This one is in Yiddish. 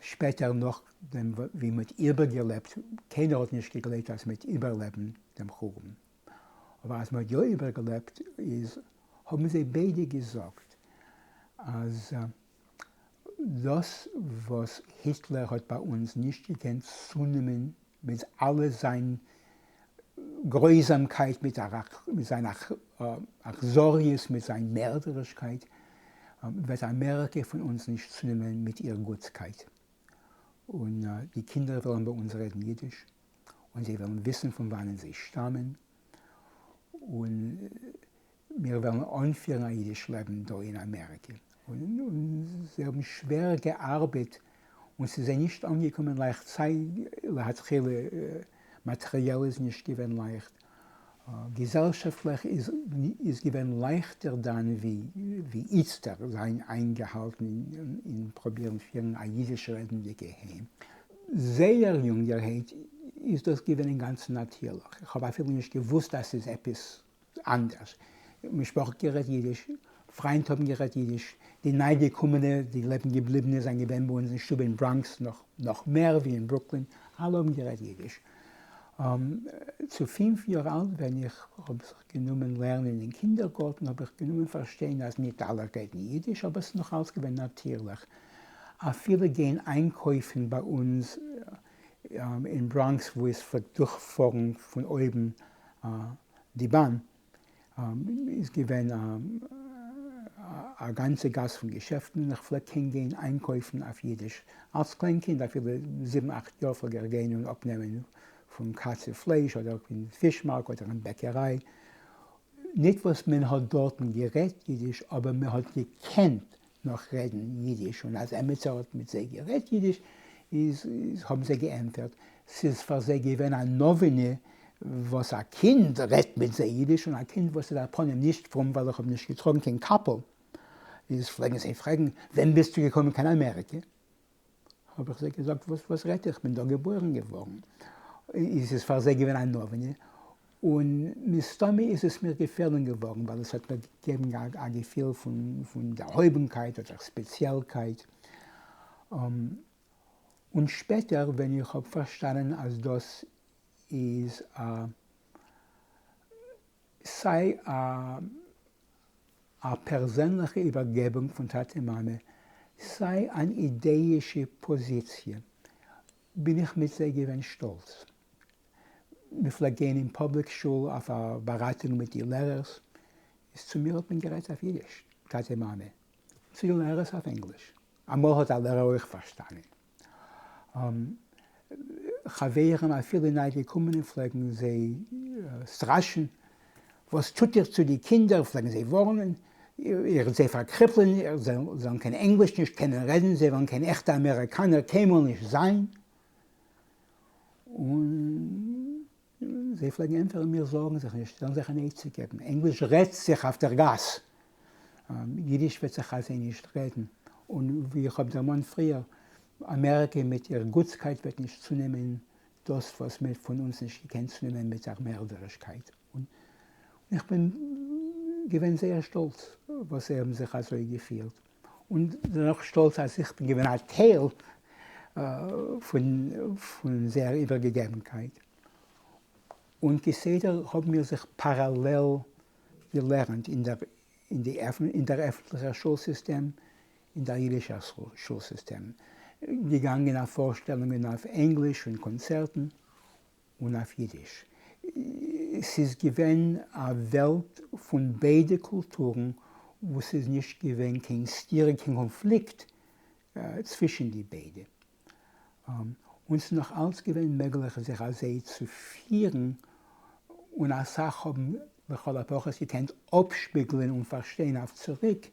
שפעטער נאכדעם ווי מ'האט איבערגעלעבט, קיינער האט נישט געגלייבט אז מ'וועט איבערלעבן דעם חורבן, אבער אז מ'האט יא איבערגעלעבט איז האבן זיי ביידע געזאגט אז דאס וואס היטלער האט ביי אונז נישט געקענט צונעמען מיט אלע זיין גרויזאמקייט, מיט זיין אכזריות, מיט זיין מערדערישקייט, וועט אמעריקע פון אונז נישט צונעמען מיט איר גוטסקייט. און די קינדער וועלן ביי אונז רעדן אידיש, און זיי וועלן וויסן פון וואנען זיי שטאמען, און מיר וועלן אנפירן א אידיש לעבן דא אין אמעריקע. און זיי האבן שווער געארבעט און ס'איז זיי נישט אנגעקומען לייכט, סיי להתחילה מאטריאל איז נישט געווען לייכט, געזעלשאפטליך איז געווען לייכטער דאן ווי איצטער זיין איינגעהאלטן אין פרובירן פירן א אידיש רעדנדיגע היים. זייער יונגערהייט איז דאס געווען אינגאנצן נאטירליך, איך האב אפילו נישט געוואוסט אז ס'איז עפעס אנדערש. משפחה האט גערעדט אידיש, פריינט האבן גערעדט אידיש, די ניי געקומענע, די לעבן געבליבענע זענען געווען ביי אונז אין שטוב אין בראנקס נאך נאך מער ווי אין ברוקלין, אלע האבן גערעדט אידיש. צו פינף יאר אלט ווען איך האב זיך גענומען לערנען אין קינדערגארטן האב איך גענומען פארשטיין אז ניט אלע רעדן אידיש אבער ס'איז נאך אלץ געווען נאטירליך אפילו גיין איינקויפן ביי אונז אין בראנקס וואו עס פלעגט דורכפארן פון אויבן די באן איז געווען א גאנצע גאס פון געשעפטן און איך פלעג קען גיין איינקויפן אויף אידיש אלס קליין קינד אפילו זיבן אכט יאר פלעג איך גיין און אפנעמען פון קצב פלייש אדער פון פיש מארק אדער אין בעקעריי, ניט וואס מען האט דארטן גערעדט אידיש אבער מען האט געקענט נאך רעדן יידיש, און אז עמיצער האט מיט זיי גערעדט יידיש, איז האבן זיי געענטפערט, ס'איז פאר זיי געווען א נאווינע וואס א קינד רעדט מיט זיי יידיש, און א קינד וואס איז א פנים נישט פרום ווייל איך האב נישט געטראגן קיין קאפל, איז פלעגן זיי פרעגן, ווען ביסטו געקומען קיין אמעריקע? האב איך זיי געזאגט, וואס וואס רעדט איר, איך בין דא געבוירן געווארן. איז עס פאר זיי געווען א נאווינע, און מסתמא איז עס מיר געפעלן געווארן ווייל עס האט מיר געגעבן א געפיל פון דערהויבנקייט אדער ספעציעלקייט. און שפעטער ווען איך האב פארשטאנען אז דאס איז א סיי א פערזענליכע איבערגעבונג פון טאטע מאמע, סיי אן אידעאישע פאזיציע, בין איך מיט זיי געווען שטאלץ. מען פלעגט גיין אין public שול אויף א באראטונג מיט די לערערס, איז צו מיר האט מען גערעדט אויף אידיש, טאטע מאמע, צו די לערערס אויף ענגליש, אמאל האט א לערער אויך פארשטאנען. חברים אפילו ניי געקומענע פלעגן זיי סטראשען, וואס טוט איר צו די קינדער, פלעגן זיי ווארענען, איר וועט זיי פארקריפלען, זיי זאלן קיין ענגליש נישט קענען רעדן, זיי וועלן קיין עכטע אמעריקאנער קיינמאל נישט זיין. און זיי פלעגן ענטפערן, מיר זארגן זיך נישט, זאלן זיך אן עצה געבן, ענגליש רעדט זיך אויף דער גאס, אידיש וועט זיך אזוי נישט רעדן, און ווי איך האב דערמאנט פריער, אמעריקע מיט איר גוטסקייט וועט נישט צונעמען דאס וואס מען האט פון אונז נישט געקענט צונעמען מיט איר מערדערישקייט. און איך בין געווען זייער שטאלץ וואס זיי האבן זיך אזוי געפירט. און דערנאך שטאלץ אז איך בין געווען א טייל פון זייער איבערגעגעבנקייט. און כסדר האבן מיר זיך פאראלעל געלערנט אין דער עפנטליכער שול סיסטעם, אין דער אידישער שול סיסטעם, געגאנגען אויף פארשטעלונגען אויף ענגליש און קאנצערטן, און אויף אידיש. ס'איז געווען א וועלט פון ביידע קולטורן וואו ס'איז נישט געווען קיין סתירה, קיין קאנפליקט צווישן די ביידע. און ס'איז נאך אלץ געווען מעגליך זיך אזוי צו פירן, און אסאך האבן לכל הפחות געקענט אפשפיגלען און פארשטיין אויף צוריק.